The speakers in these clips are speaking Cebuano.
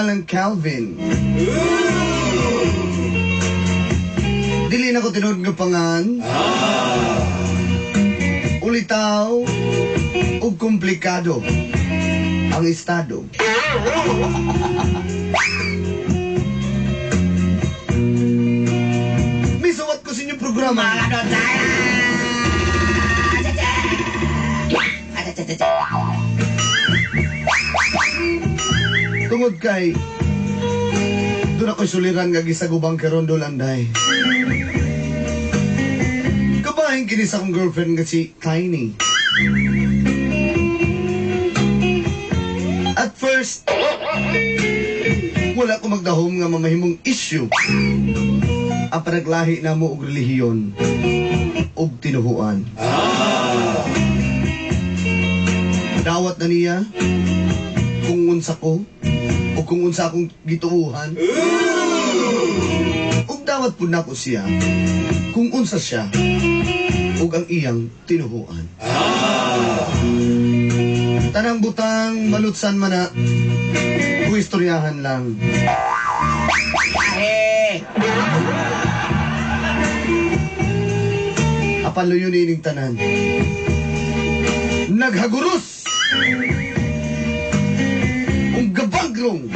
pangalan Calvin. Dili na ko tinuod nga pangan. Ulitaw ug komplikado ang estado. Misuwat ko sa inyong programa. Tungod kay doon ako'y suliran nga gisagubang karon Anday. Kabahin kini sa akong girlfriend nga si Tiny. At first, wala ko magdahom nga mamahimong issue ang panaglahi na mo og relihiyon og tinuhuan. Dawat na niya kung unsa ko o kung unsa akong gituuhan. Ug dawat pud nako siya kung unsa siya ug ang iyang tinuhuan. Tanang butang malutsan man na, istoryahan lang. Apan luyo niining tanan. Naghaguros! Ug gabagrong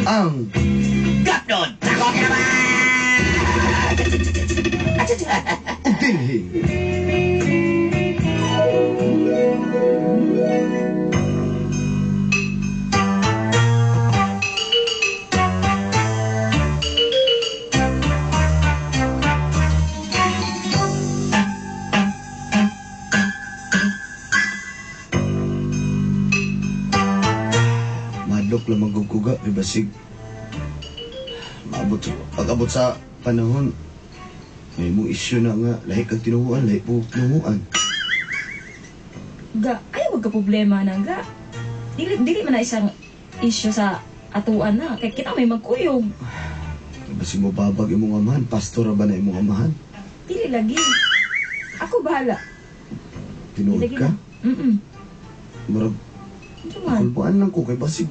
ang Gapnon! ug dinhi. Madlok lang magugkuga, di basig. Maabot, pag-abot sa panahon, may mong issue na nga, lahi kag tinuhuan, lahi po tinuhuan. Ga, ay wag ka problema na ga. Dili dili man na isang issue sa atuan na kay kita may magkuyog. Di basig mo babag imong amahan, pastor ba na imong amahan? Dili lagi. Ako bahala. Tinuod Lagi ka? na. Mm. Murag, Unsa man? kulbaan lang ko kay basig.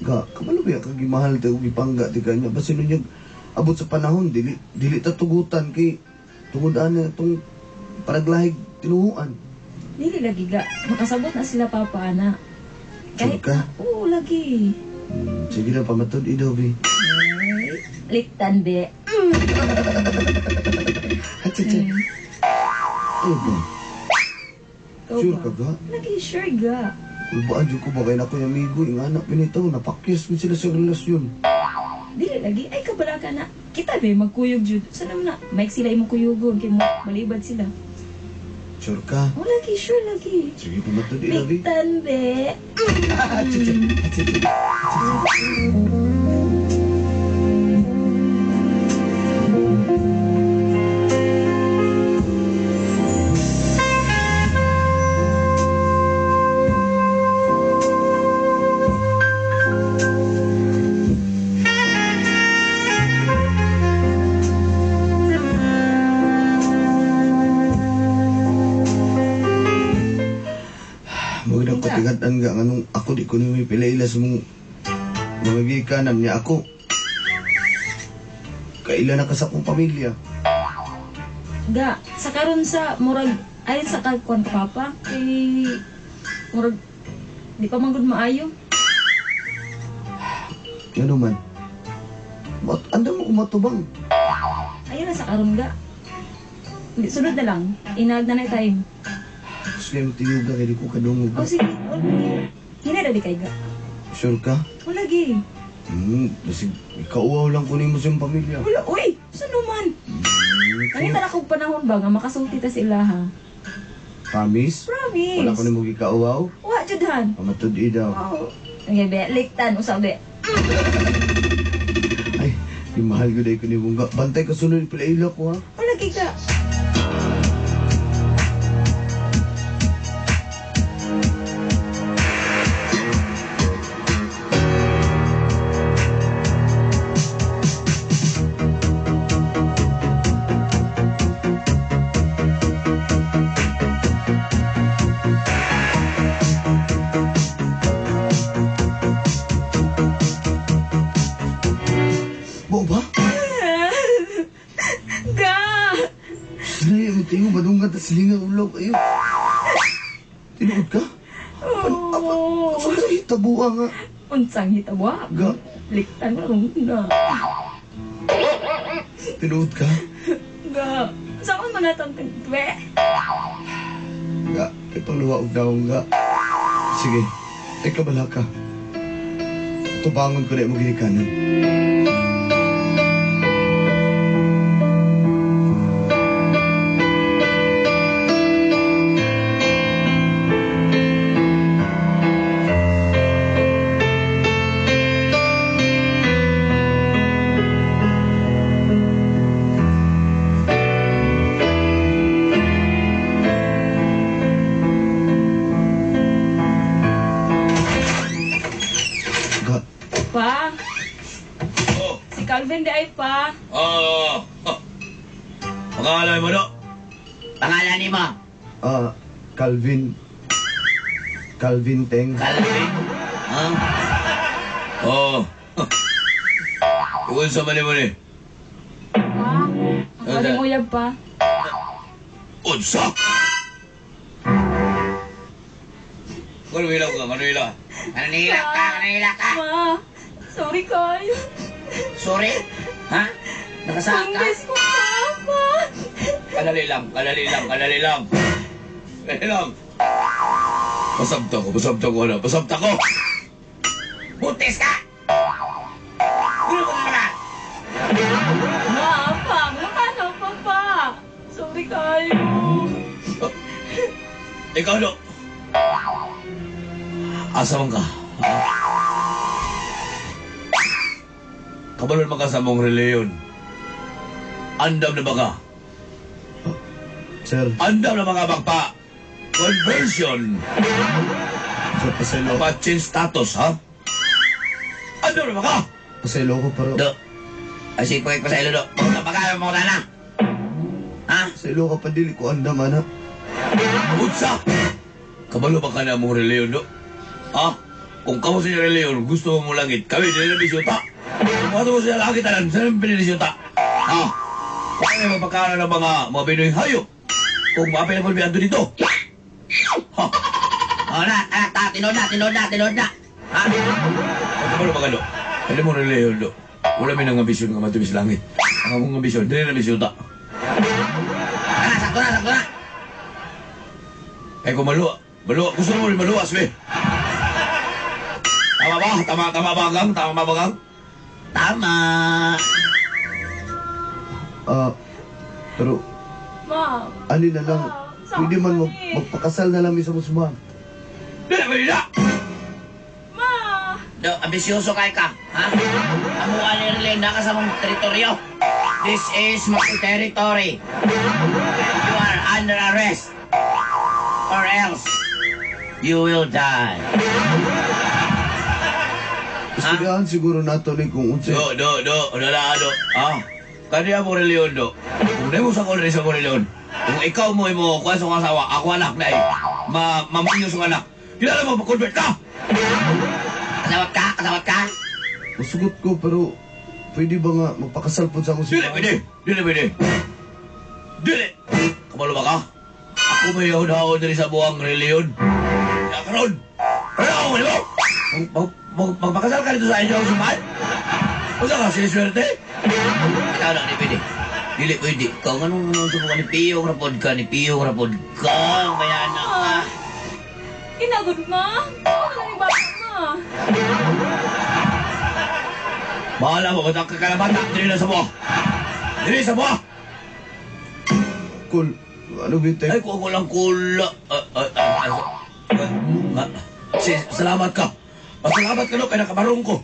Ga, kabalo ba kag gimahal ta og gipangga ti kanya basin unyag abot sa panahon dili dili ta tugutan kay tungod ana tong paraglahig tinuhuan. Dili lagi ga. Makasabot na sila papa ana. Sure ka? Oo, lagi. Sige na pamatud idaw bi. Ay, liktan be. Hatsa. Ano ba? Ikaw Sure ba? ka ga? Lagi sure ga. Kulbaan jud ko ba kay nako yung amigo yung anak pinitaw napakyas mo sila sa relasyon. Dili lagi ay kabala ka na. Kita be magkuyog jud. Sa naman na may sila imong kuyugon kay mo malibad sila. Sure ka? Oh, lagi sure lagi. Sige pamatud idaw bi. Liktan be. Hatsa. Hatsa. Magandang katigatan nga anong ako di ko ni pila-ila sa mong mga gikanan niya ako. Kaila na ka sa akong pamilya. Ga, sa karon sa murag ayon sa kagkuan ka papa kay murag di pa man gud maayo. Ano man? Ba't anda mo kumatubang? Ayon na sa karon ga. Di, sunod na lang. Inag na na time. Gusto kayo tiyog ka, kaya di ko kadungog. Oh sige, oh, lagi. Hinay di kay ga. Sure ka? Oh lagi. Kasi kauaw lang kunin mo sa iyong pamilya. Wala, uy, sa naman? Nangita na kog panahon ba nga makasulti ta sila ha. Promise? Promise. Wala ko nimo gikauaw? Wa jud han. Pamatud daw. Wow. Okay, be, liktan usa be. Ay, di mahal ko dahil ko ni Bunga. Bantay ka sunod pila-ila ko ha. Oh lagi ka. Tingo, madunggan ta silingan ulaw kayo. Tinuod ka? Oo. Apa sa hitabuha nga? Unsang hitawa? Ga. Liktan mo lang na. Tinuod ka? Ga. Saan man natang tagtwe? Ga, ay pangluwa og daong ga. Sige, ay kabala ka. Tubangon ko na imong ginikanan. Ga, Pa, Oh, si Calvin di ay pa. ah, ah. Pangalan mo, no? Pangalan ni mo? ah, Calvin. Calvin Teng. Calvin? Ha? Oo. Oh. Unsa man mo ni? Pa, ang kaling uyab pa. Unsa? Manuela ka, Manuela. Kananila ka, kananila ka. Ma, sorry kayo. Sorry? Ha? Nakasaka ka? Buntis ko pa, pa. Kalali lang, kalali lang, kalali lang. Kalali lang. Pasabta ko na, pasabta ko. Buntis ka! Gulo ko na naman! Ma, pa, makano pa, pa. Sorry kayo. Ikaw, no? Asa man ka? Ha? Kabalon man ka sa mong reliyon. Andam na ba ka? Sir, Andam na mga magpa conversion. sir, pasaylo. Pa-change status, ha? Andam na ba ka? Pasaylo ko pero... Do. Ay, sige, pagkik pa sa ilo, do. Huwag na pagkaya mo na. Ha? Pasaylo ka pa dili ko andam, ana. Unsa! Kabalo ba ka na mong reliyon, do? Ha? Kung kamo sa reliyon, gusto mo langit, kami dili na bisyuta. Kung gusto mo sa langit, tanan, saan binisyuta? Ha? Kung ano yung mapagkala ng mga Pinoy hayop? Kung mapay na pulbihan dito. Ha? O na, anak, ta, tinod na, tinod na, tinod na. Ha? Kabalo ba ka, do? Alam mo reliyon, do? Wala may nang ambisyon nga matumis langit. Ang among ambisyon, dili na bisyuta. Tara, sakto na, sakto na. Eh kung maluwa, maluwa, gusto mo rin maluwas, be. Tama ba? Tama, tama ba, Gang? Tama ba, Gang? Tama. Ah, pero Ma, ani na lang, Ah, pwede man sorry. magpakasal na lang mi sa musbahan. Dili, pwede na! ma. Do, ambisyoso kay ka, ha? Amuan ni Erlene na ka sa mong teritoryo. This is my territory. And you are under arrest. Or else, you will die. Istoryahan siguro nato ni kung unsay. Do, do, do, do, na, do. Ah, kaniya mo reliyon, do. Kung di mo sa kong sa reliyon, kung ikaw mo imo kuha sa asawa, ako anak na eh. Ma, mamanyo sa anak. Kilala mo, mag-convert ka! Kasawat ka? Kasawat ka? Masugot ko pero pwede ba nga magpakasal po sa akong Dili, pwede! Dili, pwede! Dili! Kabalo ba ka? Ako may haon-haon diri sa buwang reliyon. Ya, karon! Ano ako, di ba? Magpakasal ka dito sa inyo, suman? Unsa ka, siniswerte? Ikaw na, di pwede. Dili pwede. Ikaw nga nung nung subukan ni Piyong rapod ka, ni Piyong rapod ka. Bayana ka. Inagod, ma. Ako na yung bata, ma. Bahala mo, ba't ka na bata? Dili na sa buwa! Dili sa buwa! Cool. Ano ba yung Ay, kung ako lang kula. Salamat ka. Pasalamat ka no, kay nakabarong ko.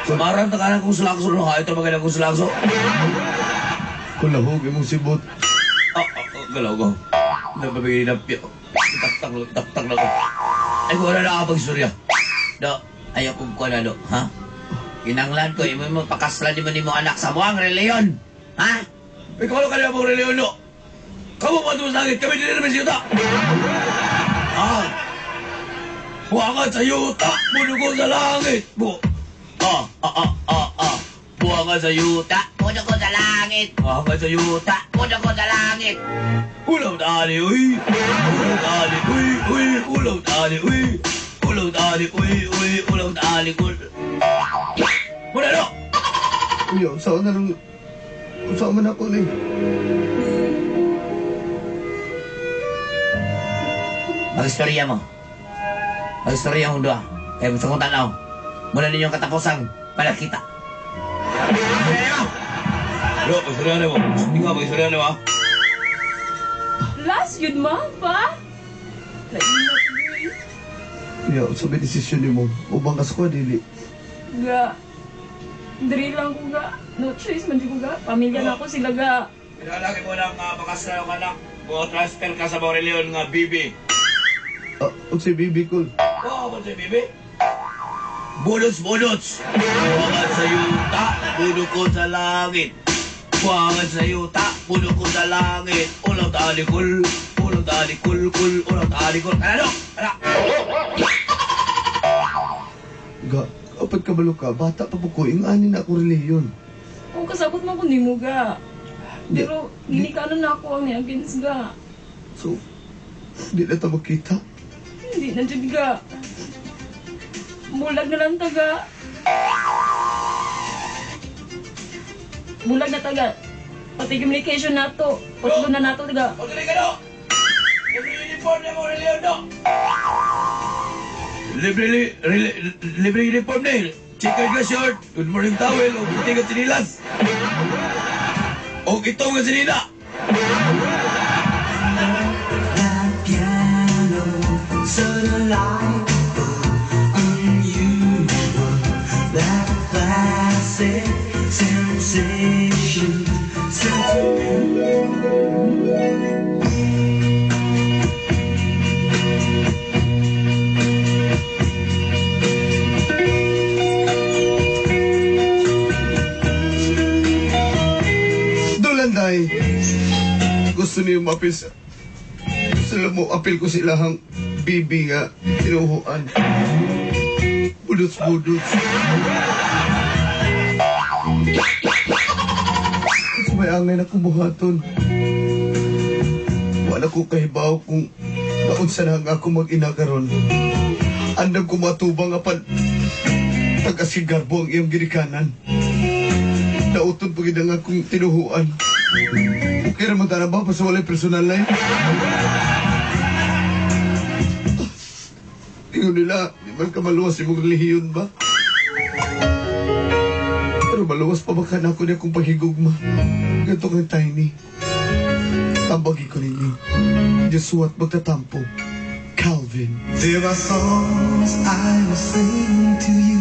Sumarang ta ka na kung sulakso no, ha? Ito maganda kung sulakso. Cool, lahog imong sibot. Galaw ko. Napabigay na piyo. Taktak na, taktak na ko. Ay, kung wala nakapag-istorya. Do, ayaw kong kuha na, do. Ha? Kinanglan ko, imo mo pakaslan mo ni mo anak sa muang reliyon. Ha? Ay, kung ano ka na mong reliyon, no? Kamu pa sa langit, kami din naman sa yuta. Ah! Huwangan sa yuta, munugo sa langit. Bu. Ah, ah, ah, ah, ah. Buwangan sa yuta. Puno ko sa langit. Buwangan sa yuta. Puno ko sa langit. Ulaw tali, uy. Ulaw tali, uy, uy. Ulaw tali, uy. Ulaw tali, uy, uy. Ulaw tali, kul. Muna no! Uy, saan na lang... Saan man ako ni? Mag-istorya mo. Mag-istorya mo doa. Kaya gusto kong tanaw. Muna ninyong katapusan. Palakita. Bro, pag-istorya na mo. Ikaw, pag-istorya na mo, ha? Last yun ma, pa? Lainat boy. Uy, sa may desisyon nimo. Ubang ka sa kuha, dili. Ga. Diri lang ko ga. No choice man di ko ga. Pamilya na ako sila ga. Pinalaki mo lang uh, makasal ka lang. Mo transfer ka sa Boreleon nga bibi. Ah, unsay bibi ko. Oo, oh, si bibi. Bulots, bulots. Buwangan sa yuta, puno ko sa langit. Buwangan sa yuta, puno ko sa langit. Ulaw talikul, ulaw talikul, kul, ulaw talikul. Ano? Ano? Ga, kapag kabalo ka, bata pa po ko, yung ani na ako reliyon. O kasabot man ko nimo ga. Di- Pero ginikanan na ako ang ni-against ga. So, di na ta magkita. Hindi na jud ga. Bulag na lang taga. Bulag na taga. Pati communication nato. Patulo na nato taga. O, tuloy ka no! Libre uniform na mo, reliyon no! Libre, li, libre uniform na eh. Chicken glass short, good morning towel, o puti nga sinilas. O itong nga sinina. Piano so delightful, unusual, that classic sensation, sentimental. Dulanday, gusto niyo maapil sa... Gusto niyo mo apil ko sila hang bibi nga tinuhuan. Budots, budots. Sa may angay na kumuhaton. Wala ko kahibaw kung naunsa na ang ako mag-ina karon. Andam ko matubang apan taga-sigarbo ang iyong ginikanan. Nauton pa gid ang akong tinuhuan. Okay raman ta na ba? Basta walay personal life. Ingon nila, di man ka maluwas imong relihiyon ba? Pero maluwas pa ba ka na ako niya kung paghigugma? Ganito kang tiny. Tambagi ko ninyo. Diyos magtatampo. Calvin. There are songs I will sing to you.